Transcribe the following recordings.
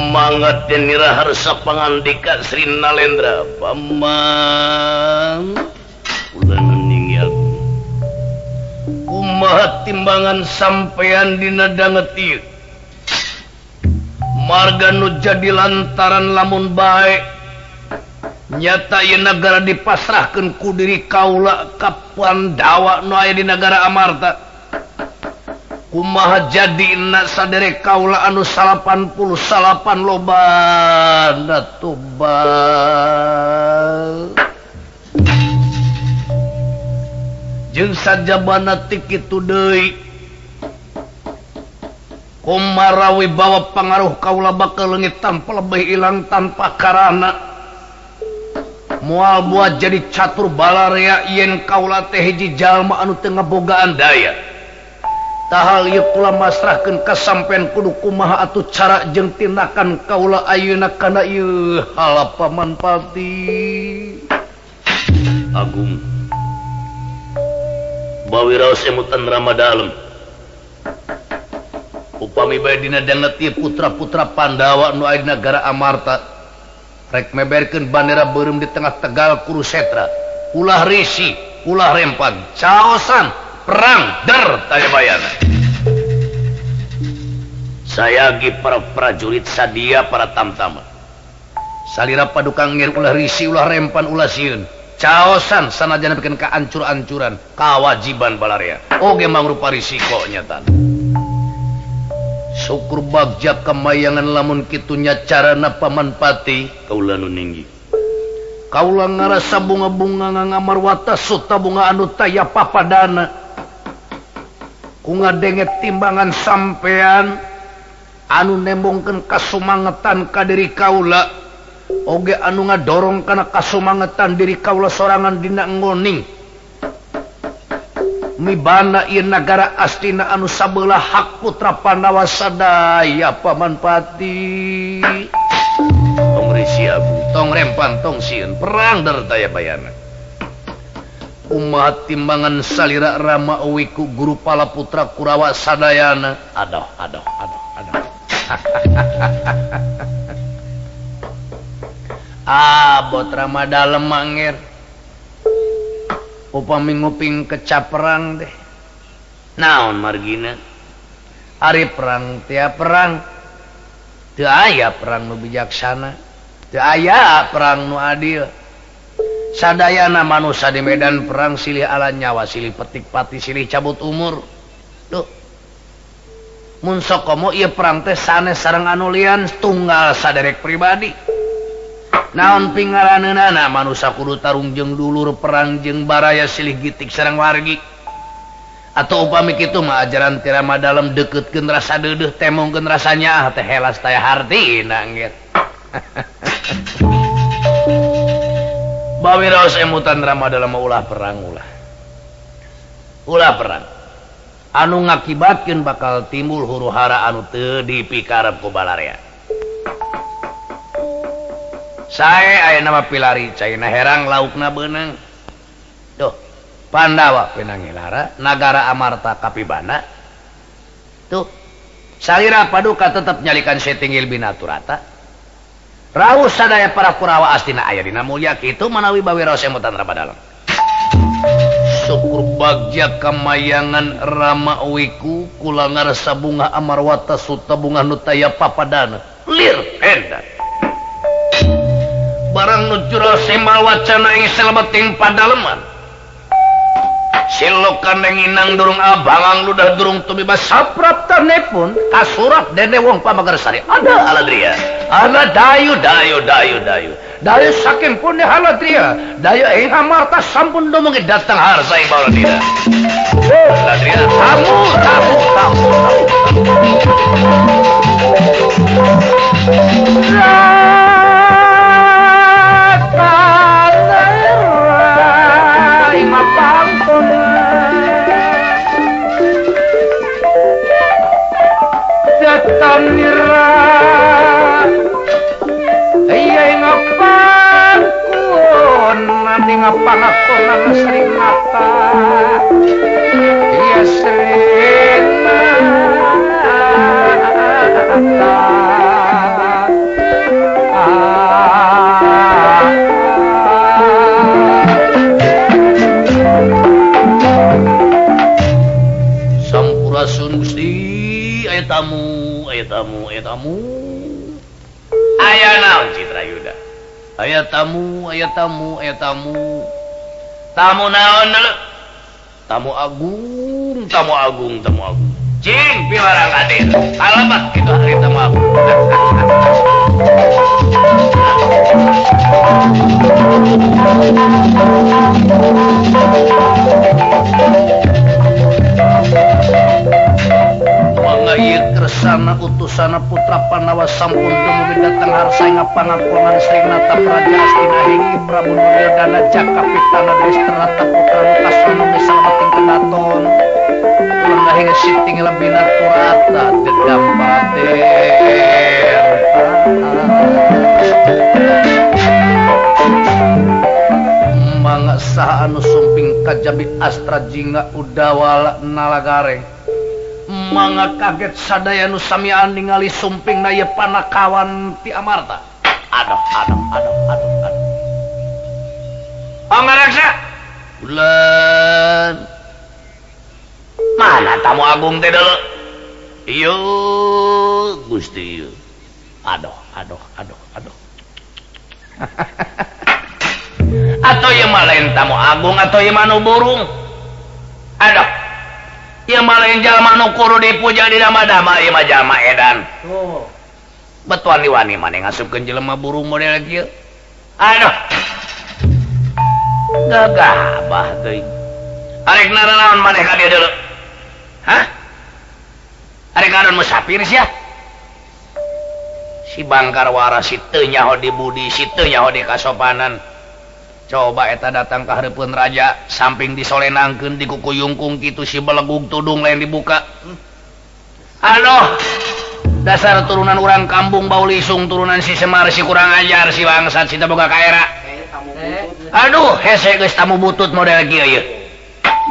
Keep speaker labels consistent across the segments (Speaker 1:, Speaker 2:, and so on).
Speaker 1: Mangga denira harsa pangandika Sri Nalendra paman ulah ninggi aku. Kumaha timbangan sampean dina danget ieu? Marga nu jadi lantaran lamun bae nyata ieu nagara dipasrahkeun ku diri kaula ka Pandawa nu aya di nagara Amarta. Kumaha jadina saderek kaula anu 88 lobana tubal. Jeung sajabana ti kitu deui kumarawi bawa pangaruh kaula bakal leungit tanpa lebih ilang tanpa karana. Moal buat jadi catur balarea yen kaula teh hiji jalma anu teu ngabogaan daya. Tahal ieu kula masrahkeun ka sampean kudu kumaha atuh cara jeung tindakan kaula ayeuna kana ieu halapaman pati. Agung bawiraos emutan Rama dalem. Upami bae dina danget ieu putra-putra Pandawa nu aya di nagara Amarta rek meberkeun bandera beureum di tengah Tegal Kurusetra. Ulah risi, ulah rempan, caosan perang der taya bayana. Sayagi para prajurit sadia para tamtama. Salira padukang ngir ulah risi, ulah rempan, ulah sieun. Caosan sanajan bikin kaancur-ancuran, kawajiban balarea. Oge mangrupa risiko nyatan. Syukur bagja kamayangan lamun kitunya carana paman pati kaula nu ninggi. Kaula ngarasa bunga-bunga ngamarwata suta bunga anu taya papadana. Ku ngadenge timbangan sampean anu nembongkeun kasumangetan ka diri kaula oge anu ngadorong kana kasumangetan diri kaula sorangan dina ngoning mibana ieu nagara Astina anu sabelah hak putra Pandawa sadaya paman pati. Tong risi abu, tong rempan, tong sieun, perang der daya bayana. Kumaha timbangan salira Rama Wiku guru pala putra Kurawa sadayana. Aduh, aduh, aduh, aduh. Abot Rama dalem mangir. Upami nguping kecaperang deh. Naon margina? Ari perang tia perang. Teu aya perang nu bijaksana. Teu aya perang nu adil. Sadayana manusia di medan perang silih ala nyawa, silih petik pati, silih cabut umur. Duh. Mun sokomo ieu perang teh sanes sareng anu lian tunggal saderek pribadi. Naon pingaraneunana manusia kudu tarung jeung dulur perang jeung baraya silih gitik sareng wargi. Atau upami kitu mah ajaran ti Rama dalem deuketkeun rasa deudeuh temongkeun rasa nyaah teh helas teh hartina ngir. Bawiraos emutan Rama dalam ulah perang ulah. Ulah perang. Anu ngakibatkeun bakal timbul huru hara anu teu dipikarep ku balarea. Sae aya nama pilari caina herang laukna beunang. Duh, Pandawa pinangilara, nagara Amarta kapibana. Tuh, salira paduka tetep nyalikan setinggil binaturata. Raus sadaya para Kurawa Astina aya dina mulya kitu manawi bawiraos emutan Rama dalem. Syukur bagja kamayangan Rama Wiku kula ngarasa bunga Amarwata suta bunga nu taya papadana. Lir endah. Barang nu jero semal wacana ing salebeting padaleman. Silokan nginang durung abangang ludah durung tumibas sapraptanepun kasurat dene wong Pamagersari. Ada aladria. Ana dayu dayu dayu dayu. Dayu saking pun haladria. Dayu ing Amarta sampun dumungi datang harsa ing baladria. Aladria tamu tamu tamu. Pangakonan Sri Mata, ya Sri Mata. tamu, aya tamu, aya tamu. Aya naon Citrayuda? Aya tamu, aya tamu, aya tamu. Tamu naon deuleu? Tamu agung, tamu agung, tamu agung. Cing piwarang hadir. Alamat kitu hari tamu agung. Mangga ieu kersana utusana putra Pandawa sampun dumugi datang harsa pangapungan Sri Nata Praja Astina Hengki Prabu Duryodana Jaka Pitana Destrata Putra Lukasono Misalating Kedaton ulah hingga siting lebih naturata dedam pater. Mangga saha anu sumping kajabi astra jingga udawala nalagareng. Mangga kaget sadaya nu samian ningali sumping na ieu panakawan ti Amarta. Aduh aduh aduh aduh aduh. Pangaraksa bulan mana tamu agung teh deuleu? Ieu Gusti ieu. Aduh aduh aduh aduh. Atau ieu mah lain tamu agung atau ieu mah nu burung. Aduh. Ieu mah lain jalma nu kudu dipuja di dama-dama, ieu mah jalma edan. Oh. Bet wani-wani maneh ngasupkeun jelema burung model kieu. Aduh. Gagah teuing. Arek naranaon maneh ka dieu deuleu? Hah? Arek ngadon musafir sia? Si bangkar waras si teu nyaho di budi, si teu nyaho di kasopanan. Coba eta datang ka hareupeun raja, samping disolenangkeun dikukuyungkung kitu si belegug tudung lain dibuka. Aduh, dasar turunan urang kampung bau lisung, turunan si Semar si kurang ajar si bangsat si teu boga kaera. Aduh, hese geus tamu butut model kieu ieu.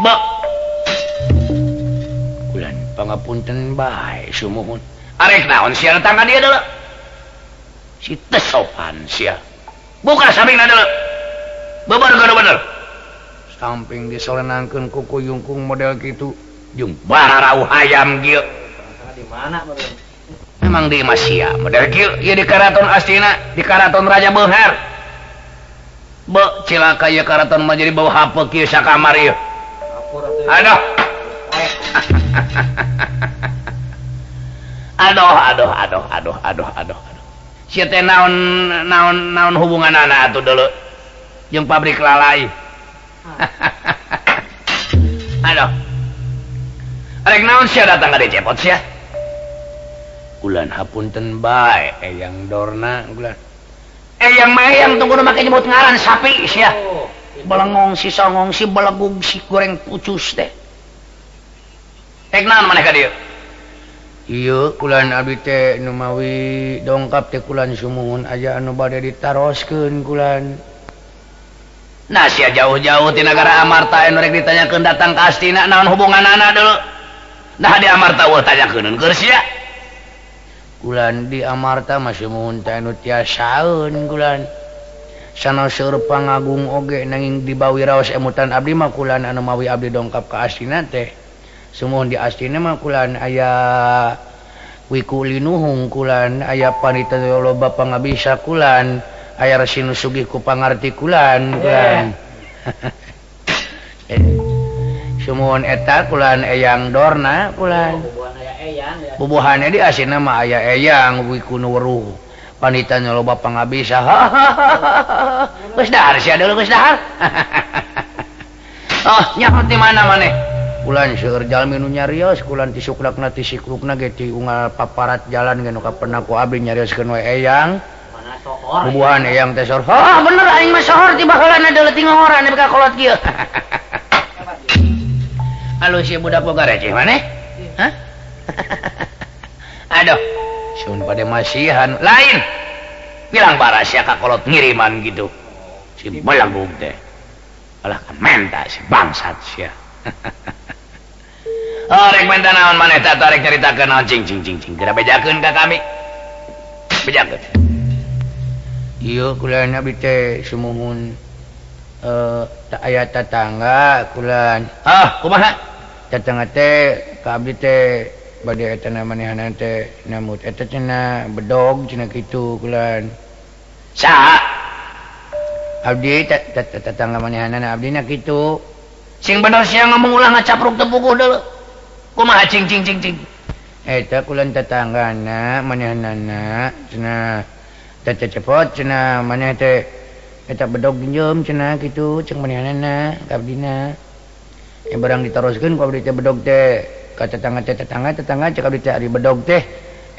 Speaker 1: Be. Kulan pangapunten bae sumuhun. Arek naon sia datang ka dieu deuleu? Si teu sopan sia. Buka sampingna deuleu. Bener bener. Samping disolenangkeun kuku yungkung model kitu jeung bararauh hayam kieu.
Speaker 2: Di mana
Speaker 1: Memang di Masia model kieu ieu di Karaton Astina, di Karaton Raja Beunghar. Be cilaka ieu karaton mah jadi bau hapeuk kieu sakamar ieu. Aduh. Aduh aduh aduh aduh aduh aduh. Sia teh naon naon naon hubunganana atuh deuleu jeung pabrik lalai. Aduh. Arek naon sia datang ka dicepot sia? Kulan hapunten bae eyang Dorna kulan. Eyang mah eyang tunggu nu make nyebut ngaran sapi sia. Belengong si songong si belegug si goreng pucus teh. Rek naon maneh ka dieu? Ieu kulan abdi teh nu mawi dongkap teh kulan sumuhun aja anu bade ditaroskeun kulan. Nah sia jauh-jauh ti nagara Amarta anu rek ditanyakeun datang ka Astina naon hubunganana deuleu? Nah di Amarta eueuh tanyakeun keur sia. Kulan di Amarta mah sumuhun teh anu tiasaeun kulan. Sanaos seueur pangagung oge nanging dibawi raos emutan abdi mah kulan anu mawi abdi dongkap ka Astina teh. Sumuhun di Astina mah kulan aya wiku linuhung kulan, aya panita loba pangabisa kulan. Aya resi nu sugih ku pangarti kulan kulan. Sumuhun eta kulan eyang Dorna kulan. Bubuhannya di Asina mah aya eyang wiku nu weruh. Panita nu loba pangabisa. Geus dahar sia deuleu geus dahar. Oh, nyaho ti mana maneh? Kulan seueur jalmi nu nyarios kulan ti suklakna ti siklukna ge ti unggal paparat jalan ge nu kapenah ku abdi nyarioskeun we eyang. Bubuhan eyang teh sohor. Oh, bener aing mah sohor ti baheulana deuleu ti ngohoran nepi ka kolot kieu. Alus si budak boga receh maneh? Hah? Aduh, sun pada masihan lain. Bilang baras sia ka kolot ngiriman gitu. Si belenggung teh. Alah menta si bangsat sia. Oh, rek menta naon maneh teh rek nyaritakeun naon cing cing cing cing. Geura bejakeun ka kami. Bejakeun. Ieu kulan abdi teh sumuhun aya tatangga kulan. Ah, kumaha? Tatangga teh ka abdi teh bade eta manehna teh namut eta cenah bedog cenah kitu kulan. Saha? Abdi tetangga manehanana abdina kitu. Sing bener sia ngomong ulah ngacapruk teu puguh deuleu. Kumaha cing cing cing cing. Eta kulan tetanggana manehanana cenah teh cepot cenah maneh teh eta bedog nyeum cenah kitu ceng manehanana ka abdina. Yang barang ditaroskeun ku abdi teh bedog teh ka tetangga teh tetangga cek abdi teh ari bedog teh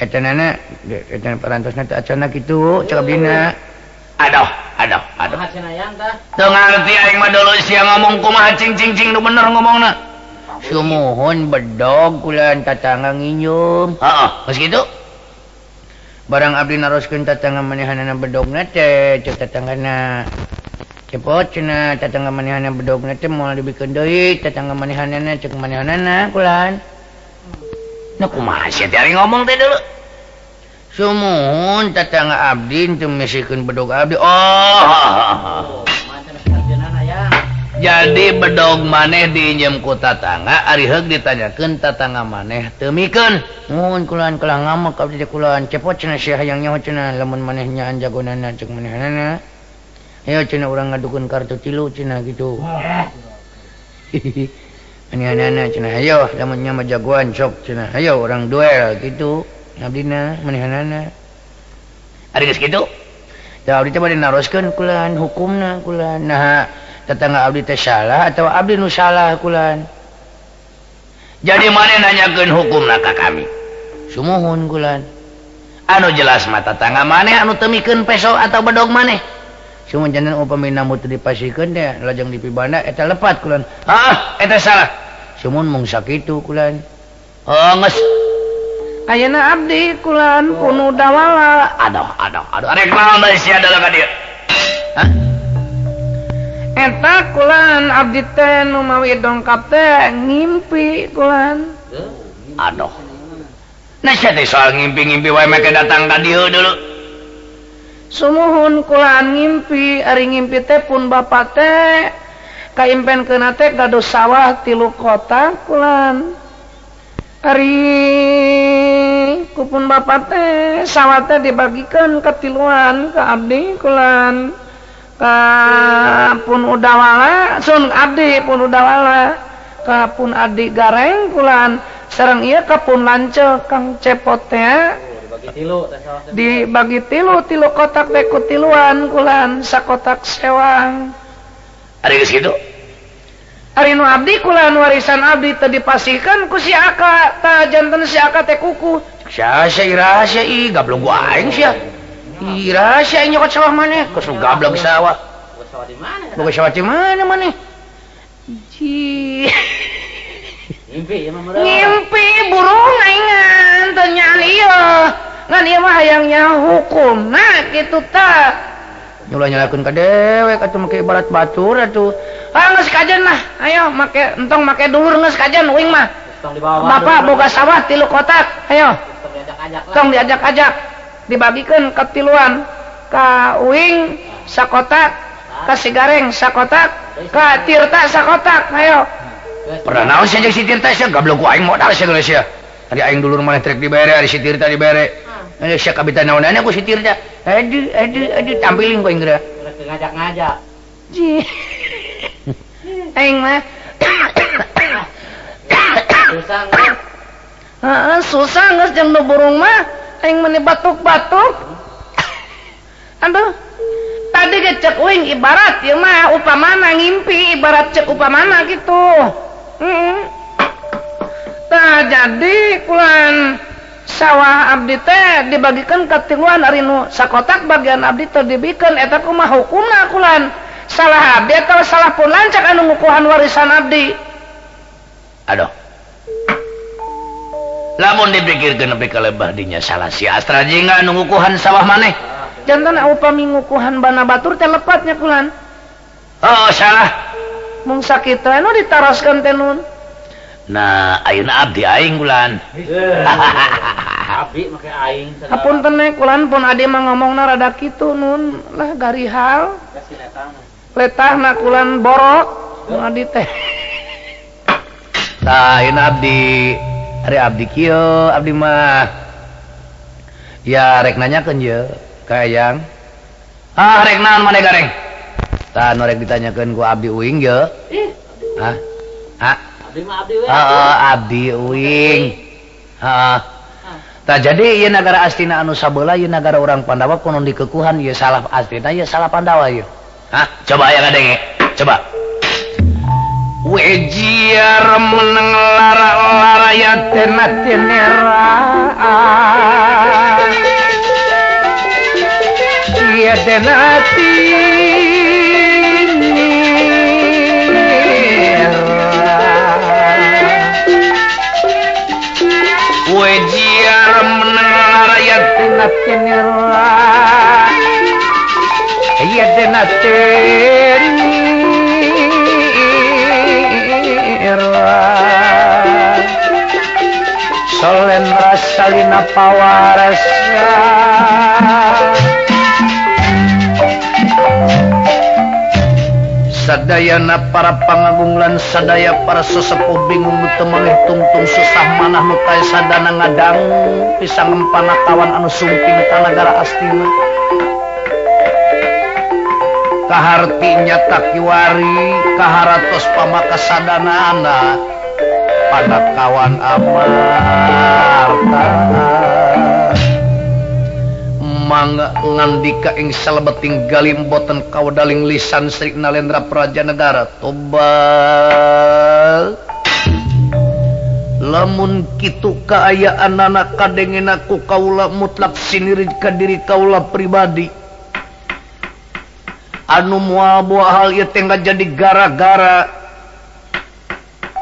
Speaker 1: eta nana eta parantosna teh acana kitu cek abdina. Aduh aduh aduh. Teu ngarti aing mah dulu sia ngomong kumaha cing cing cing nu bener ngomongna. Sumuhun bedog kulan tatangga nginjeum. Heeh, geus kitu. Barang abdi naroskeun tatangga manehanana bedogna teh cek tatanggana. Cepot cenah tatangga manehanana bedogna teh moal dibikeun deui tatangga manehanana cek manehanana kulan. Nah kumaha sia teh ari ngomong teh dulu. Sumuhun tatangga abdi teu misikeun bedog abdi. Oh. Jadi bedog maneh diinjem ku tatangga ari heug ditanyakeun tatangga maneh teu mikeun. Mun kulan kalah ngamek abdi teh kulan cepot cenah sia hayang nyaho cenah lamun maneh nyaan jagonana cek manehanana. Ayo cenah urang ngadukeun kartu tilu cenah kitu. Manehanana cenah hayo lamun nya mah jagoan sok cenah hayo urang duel kitu abdina manehanana. Ari geus kitu? Tah abdi teh bade naroskeun kulan hukumna kulan. Nah tetangga abdi teh salah atau abdi nu salah kulan. Jadi maneh nanyakeun hukumna ka kami. Sumuhun kulan. Anu jelas mah tetangga maneh anu teu mikeun peso atau bedog maneh. Sumuhun janten upami namu teu dipasikeun teh lajeng dipibanda eta lepat kulan. Hah, eta salah. Sumuhun mung sakitu kulan. Oh, geus.
Speaker 2: Ayeuna abdi kulan punu dawala.
Speaker 1: Aduh aduh aduh. Arek naon deui sia dalam ka dieu? Hah?
Speaker 2: Eta kulan abdi teh nu mawi dongkap teh ngimpi kulan.
Speaker 1: Aduh. Nah sia teh soal ngimpi-ngimpi wae make datang ka dieu dulu.
Speaker 2: Sumuhun kulan ngimpi, ari ngimpi teh pun bapa teh kaimpenkeunna teh gaduh sawah 3 kotak kulan. Ari kupun bapa teh sawah teh dibagikeun ka tiluan ka abdi kulan. Ka pun udawala sun abdi pun udawala ka pun adi gareng kulan sareng ieu ka pun lanceuk Kang Cepot teh dibagi tilu tilu kotak teh ku tiluan kulan sakotak sewang.
Speaker 1: Ari geus kitu?
Speaker 2: Ari nu abdi kulan warisan abdi teu dipasihkeun ku si Aka tah janten si Aka teh kuku.
Speaker 1: Sia sia ira sia ih gablog ku aing sia. Ira sia nyokot sawah maneh, geus gablog sawah.
Speaker 3: Boga sawah di mana?
Speaker 1: Boga sawah di mana maneh?
Speaker 2: Ji.
Speaker 3: Ngimpi ieu mah meureun.
Speaker 2: Ngimpi burung aingan teu nyaan ieu. Ngan ieu mah hayang nyaho hukumna kitu tah.
Speaker 1: Nyulah nyalakeun ka dewek atuh make ibarat batur atuh.
Speaker 2: Ah geus kajen lah, ayo make entong make dulur geus kajen uing mah.
Speaker 3: Tong dibawa.
Speaker 2: Bapak boga sawah 3 kotak, ayo.
Speaker 3: Tong diajak-ajak lah.
Speaker 2: Tong diajak-ajak. Dibagikeun ka tiluan, ka uing sakotak, ka si Gareng sakotak, ka Tirta sakotak, ayo.
Speaker 1: Pernah naon sia jeung si Tirta sia gablog ku aing modal sia geus sia. Ari aing dulur maneh trek dibere, ari si Tirta dibere. Aya sia kabita naonana ku si Tirta. Aduh aduh aduh tampiling ku aing geura.
Speaker 3: Ngajak-ngajak.
Speaker 2: Ji. Aing mah
Speaker 3: susah geus.
Speaker 2: Heeh, susah geus jeung nu burung mah. Aing meni batuk-batuk. Aduh. Tadi ge cek uing ibarat ieu mah upamana ngimpi ibarat cek upamana kitu. Heeh. Tah jadi kulan sawah abdi teh dibagikeun ka tiluan ari nu sakotak bagian abdi teh dibikeun eta kumaha hukumna kulan. Salah abdi atawa salah pun lancak anu ngukuhan warisan abdi.
Speaker 1: Aduh. Lamun dipikirkeun nepi ka lebah dinya salah si Astra jingga anu ngukuhan sawah maneh.
Speaker 2: Janten upami ngukuhan bana batur teh lepatnya kulan.
Speaker 1: Oh, salah.
Speaker 2: Mung sakitu anu ditaroskeun teh nun.
Speaker 1: Nah, ayeuna abdi aing kulan.
Speaker 3: Abdi make aing.
Speaker 2: Hapunten we kulan pun adi mah ngomongna rada kitu nun lah garihal. Letahna kulan borok nu adi teh.
Speaker 1: Tah, ayeuna abdi Ari abdi kieu abdi mah. Ya rek nanyakeun ye ka Eyang. Ah rek naon maneh gareng? Tah nu rek ditanyakeun ku abdi uing ye. Hah? Ah.
Speaker 3: Abdi mah abdi we.
Speaker 1: Heeh, abdi uing. Heeh. Tah jadi ieu nagara Astina anu sabelah ieu nagara urang Pandawa konon dikekuhan ieu salah Astina ieu salah Pandawa ieu. Hah? Coba aya ngadenge. Coba. Wejiar meneng lara-lara ya tena tenera ya tena Wejiar meneng lara ya tena tenera ya tena Solen rasalina pawarasa sadayana para pangagung lan sadaya para sesepuh bingung nu teu meulih tungtung susah manah nu tae sadana ngadang pisang panakawan anu sumping ka nagara Astina kaharti nyata kiwari kaharatos pamakasadana panakawan Amarta mangga ngandika ing salebeting galim boten kawdaling lisan Sri Nalendra Praja Negara Tobal lamun kitu kaayaanana kadengena ku kaula mutlak sinirid ka diri kaula pribadi anu moal buah hal ieu teh jadi gara-gara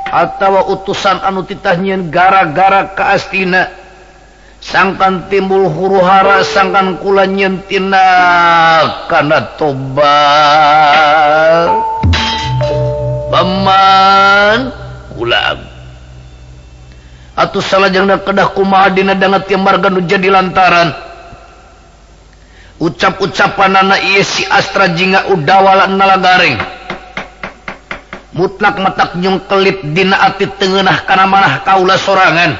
Speaker 1: atawa utusan anu titah nyieun gara-gara ka Astina sangkan timbul huru-hara sangkan kula nyieun tindak kana Tobal paman kula atuh salajengna kedah kumaha dina danget ieu marga nu jadi lantaran ucap-ucapanana ieu si Astra Jingga Udawala Nalagaring mutlak matak nyungkelit dina ati tengenah kana manah kaula sorangan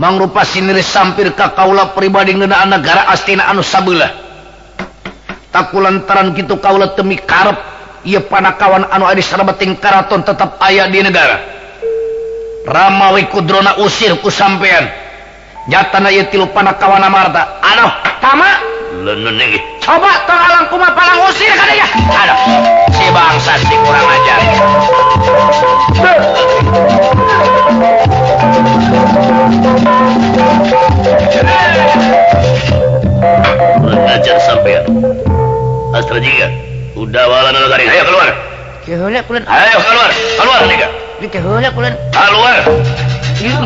Speaker 1: mangrupa sinir sampir ka kaula pribadi ngeunaan nagara Astina anu sabelah takulantaran kitu kaula teu mikarep ieu panakawan anu aya di salebeting karaton tetep aya di negara Rama Wikudrona usir ku sampean nyatana ieu tilu panakawan Amarta aduh tama leungeun coba tong alang kumaha palang usir ka dieu aduh si bangsa si kurang ajar. Kurang ajar sampean Astra Jingga Udawala Nalagaring ayo keluar
Speaker 2: keheula kulen
Speaker 1: ayo keluar keluar Jingga
Speaker 2: keheula kulen
Speaker 1: keluar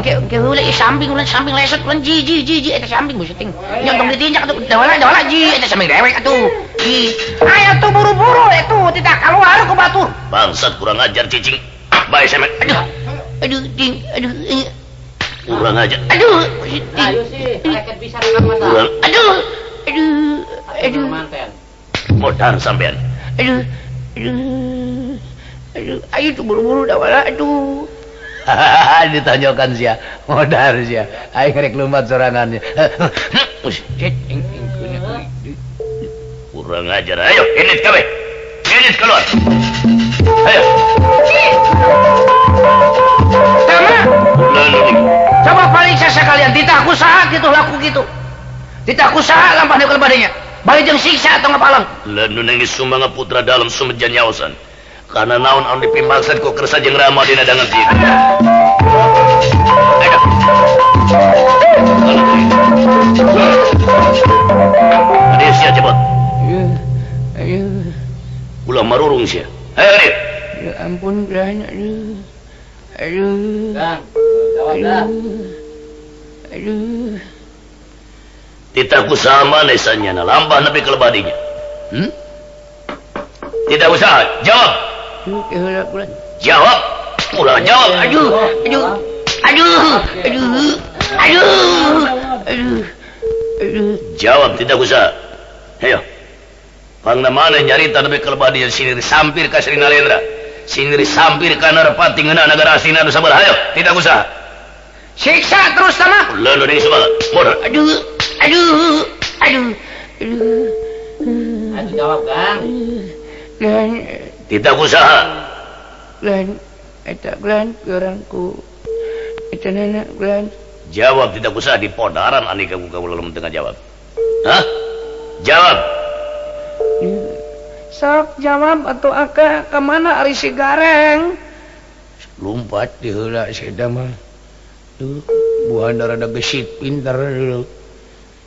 Speaker 2: ke heula samping ulan samping leset ulan ji ji ji ji eta samping buseting nyontong ditinjak atuh dawala dawala ji eta samping dewek atuh ji aya tuh buru-buru atuh tidak keluar ku batur
Speaker 1: bangsat kurang ajar cicing bae semet
Speaker 2: aduh aduh ding aduh
Speaker 1: kurang ajar
Speaker 2: aduh
Speaker 3: ayo sih reket bisa rekam mata
Speaker 2: aduh aduh aduh
Speaker 1: modar sampean
Speaker 2: aduh aduh aduh ayo tuh buru-buru dawala aduh
Speaker 1: ditanyakan sia modar sia aing rek lumpat sorangannya kurang ajar ayo ini kabeh ini keluar ayo
Speaker 2: tama coba pariksa sekalian titah kusaha kitu laku kitu titah kusaha lampah nu kalbadenya bari jeung siksa atau ngapalang
Speaker 1: leungeun geus sumangga putra dalem sumejan nyaosan karena naon anu dipimaksud ku kersa jeung Rama dina dangan ieu. Ayo. Sia cepot.
Speaker 2: Ayo.
Speaker 1: Ulah marurung sia. Ayo ayo.
Speaker 2: Ya ampun banyak aduh. Aduh.
Speaker 3: Kang, jawab dah.
Speaker 2: Aduh.
Speaker 1: Titah kusaha maneh sanyana lampah nepi ka lebadinya. Tidak usah, jawab. Jawab, ulah jawab.
Speaker 2: Aduh, aduh, aduh, aduh, aduh, aduh, aduh.
Speaker 1: Jawab tidak usah. Ayo. Pangna maneh nyarita nepi ka lebadi sinir sampir ka Sri Nalendra. Sinir sampir ka Narpati ngeunah nagara Astina anu sabar. Ayo, tidak usah.
Speaker 2: Siksa terus sama.
Speaker 1: Leuleuh deui semangat. Bodoh.
Speaker 2: Aduh, aduh, aduh. Aduh.
Speaker 3: Aduh jawab, Gang.
Speaker 2: Glan
Speaker 1: Tidak usaha.
Speaker 2: Glan eta glan piwarangku. Eta nana glan.
Speaker 1: Jawab tidak usah di podaran ani kamu kamu lalu tengah jawab. Hah? Jawab.
Speaker 2: Sok jawab atau aka kemana ari si Gareng?
Speaker 1: Lompat di heula si eta mah. Duh, buhan rada gesit pintar dulu.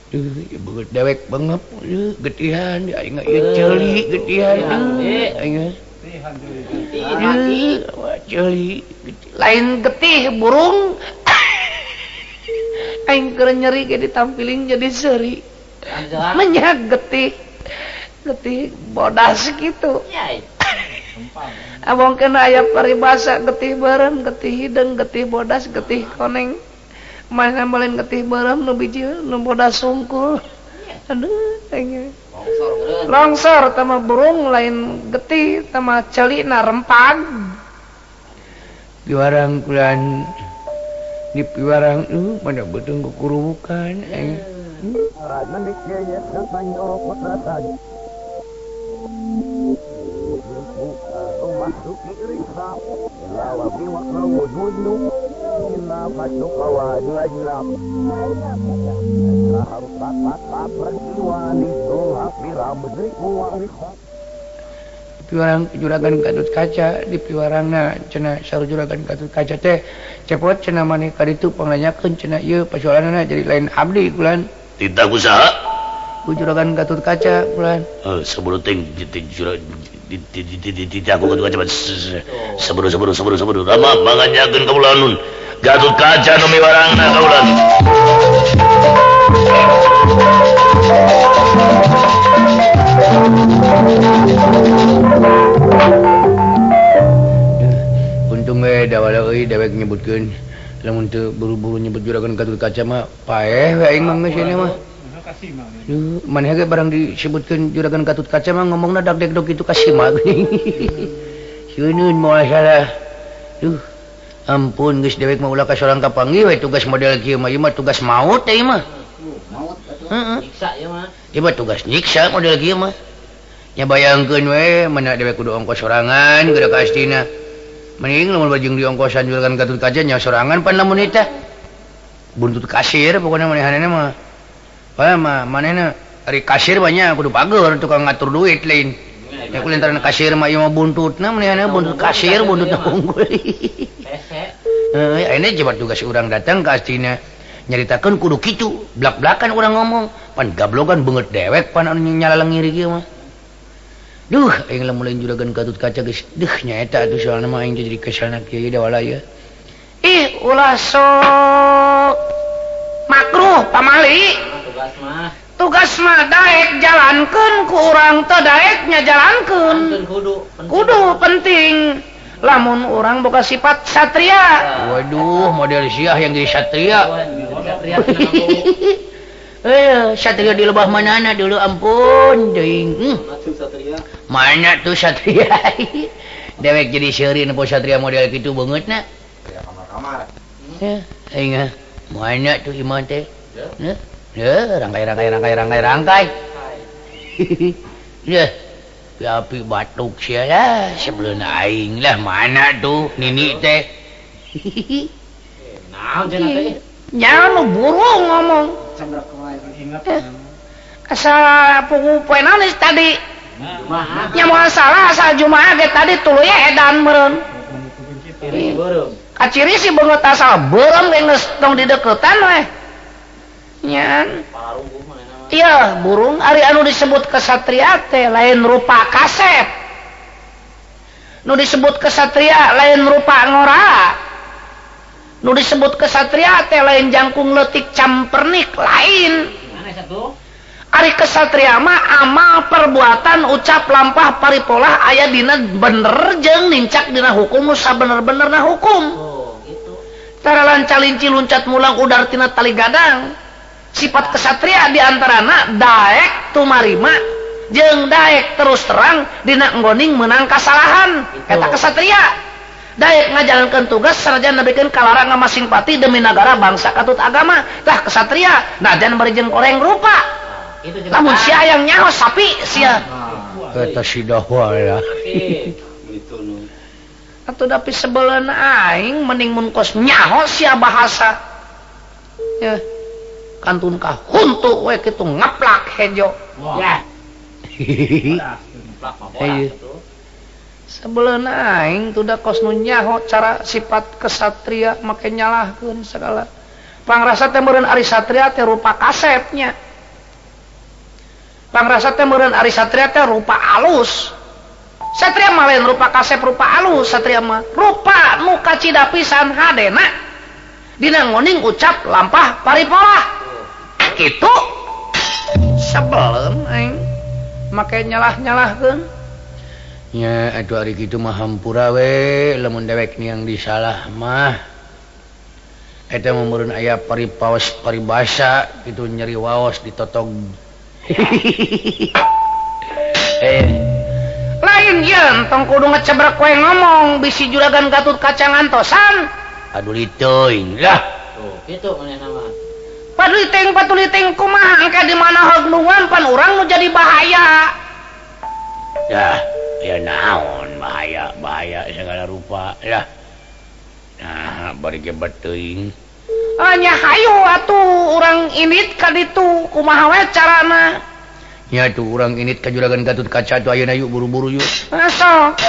Speaker 1: Duh, beungeut dewek bengep, getihan aing ieu ceuli getihan. Aing ceuli
Speaker 2: lain getih burung. Aing keur nyeri ge ditampiling jadi seuri. Menyak getih. Getih bodas kitu. Abong kena aya paribasa getih beureum, getih hideung, getih bodas, getih koneng. Mana balen getih beureum nu biji nu bodas sungkul. Aduh, aing. Longsor tama burung lain getih tama celina rempag.
Speaker 1: Piwarang kulan di piwarang mana beuteung kukurubukan aing. Piwarang juragan Gatot Kaca di piwarangna cenah saur juragan Gatot Kaca teh cepot cenah maneh ka ditu pangnanyakeun cenah ieu pasoalanna jadi lain abdi kulan. Tidak usaha ku juragan Gatot Kaca kulan. Sebelum ting tidak aku Gatot Kaca sebelum sebelum sebelum sebelum rama manganyakeun kaulanun Gatot Kaca nu miwarangna kaulan. Untung we dawala euy dewek nyebutkeun lamun teu buru-buru nyebut juragan Gatot Kaca mah paeh we aing mah geus ini mah. Duh, maneh ge barang disebutkeun juragan Gatot Kaca mah ngomongna dag-deg-dog kitu ka sima geuning. Sieun moal salah. Duh, ampun geus dewek mah ulah ka sorang kapanggih we tugas model kieu mah ieu mah tugas maut teh ieu mah.
Speaker 3: Maut atuh. Nyiksa ieu mah.
Speaker 1: Ieu mah tugas nyiksa model kieu mah. Nya bayangkeun we mana dewek kudu ongkos sorangan geura ka astina. Mending lamun bajing diongkosan juragan Gatot Kaca nya sorangan pan lamun eta. Buntut kasir pokona manehanna mah. Wah mah manehna ari kasir banyak kudu pager tukang ngatur duit lain. Ya kulantaran kasir mah ieu mah buntutna manehanna buntut kasir buntutna unggul. Heuh ayeuna jebat tugas urang datang ka astina nyaritakeun kudu kitu blak-blakan urang ngomong pan gablogan beungeut dewek pan anu nyalalengir kieu mah. Duh, aing lamun lain juragan Gatot Kaca geus deuh nyaeta atuh soalna mah aing jadi kesalna kieu dawala ieu.
Speaker 2: Ih, ulah sok makruh pamali.
Speaker 3: Tugas mah.
Speaker 2: Tugas mah daek jalankeun ku urang teu daek nya jalankeun.
Speaker 3: Kudu
Speaker 2: kudu penting. Lamun urang boga sifat satria.
Speaker 1: Waduh, model siah yang jadi satria. Satria di lebah manana dulu ampun deing. Mana tuh satria? Dewek jadi seuri nempo satria model kitu beungeutna.
Speaker 4: Kamar-kamar.
Speaker 1: Aing ah, mana tuh iman teh? Heuh, rangkai rangkai rangkai rangkai rangkai. Yeuh, api batuk sia lah sebelum aing lah mana tuh nini teh.
Speaker 3: Naon cenah teh?
Speaker 2: Nya nu burung ngomong. Asal pugu poe naon tadi? Nya moal salah asal Jumaah ge tadi tuluy edan meureun. Kaciri si beungeut asal beureum ge geus tong dideukeutan we. Nyan. Iya, burung ari anu disebut kesatria teh lain rupa kasep. Nu disebut kesatria lain rupa ngora. Nu disebut kesatria teh lain jangkung leutik campernik lain. Ari kesatria mah amal perbuatan ucap lampah paripolah aya dina bener jeung nincak dina hukum nu sabener-benerna hukum.
Speaker 3: Oh, gitu.
Speaker 2: Tara lancalinci luncat mulang udar tina tali gadang. Sifat kesatria diantarana daek tumarima jeung daek terus terang dina nggoning meunang kasalahan. Eta kesatria. Daek ngajalankeun tugas sanajan nebikeun kalara ngamasing pati demi nagara bangsa katut agama. Tah kesatria najan bari jeung koreng rupa. Lamun sia yang nyaho sapi sia.
Speaker 1: Eta sidah wae lah.
Speaker 2: Atuh dapi sebeleun aing mending mun kos nyaho sia bahasa. Ya. Kantun ka huntu we kitu ngaplak hejo.
Speaker 3: Ya.
Speaker 2: Sebeleun aing tuh da kos nu nyaho cara sifat kesatria make nyalahkeun sagala. Pangrasa teh meureun ari satria teh rupa kasepnya. Pangrasa teh meureun ari satria teh rupa alus. Satria mah lain rupa kasep rupa alus, satria mah rupa nu kacida pisan hadena. Dina ngoning ucap lampah paripolah. Kitu sebelum aing make nyalah-nyalahkeun.
Speaker 1: Nya atuh ari kitu mah hampura we lamun dewek niang disalah mah. Eta mah meureun aya paripaos paribasa kitu nyeri waos ditotog.
Speaker 2: Lain yeun tong kudu ngecebrek we ngomong bisi juragan Gatut Kaca ngantosan.
Speaker 1: Paduli teuing lah.
Speaker 3: Tuh, kitu manehna mah.
Speaker 2: Paduli teuing kumaha engke di mana hognuan pan urang nu jadi bahaya.
Speaker 1: Dah, ya naon bahaya, bahaya segala rupa lah. Nah, bari ge teuing.
Speaker 2: Nya hayu atuh urang indit ka ditu kumaha we carana.
Speaker 1: Nya tuh urang indit ka juragan Gatut Kaca tuh ayeuna yuk buru-buru yuk.
Speaker 2: Sok.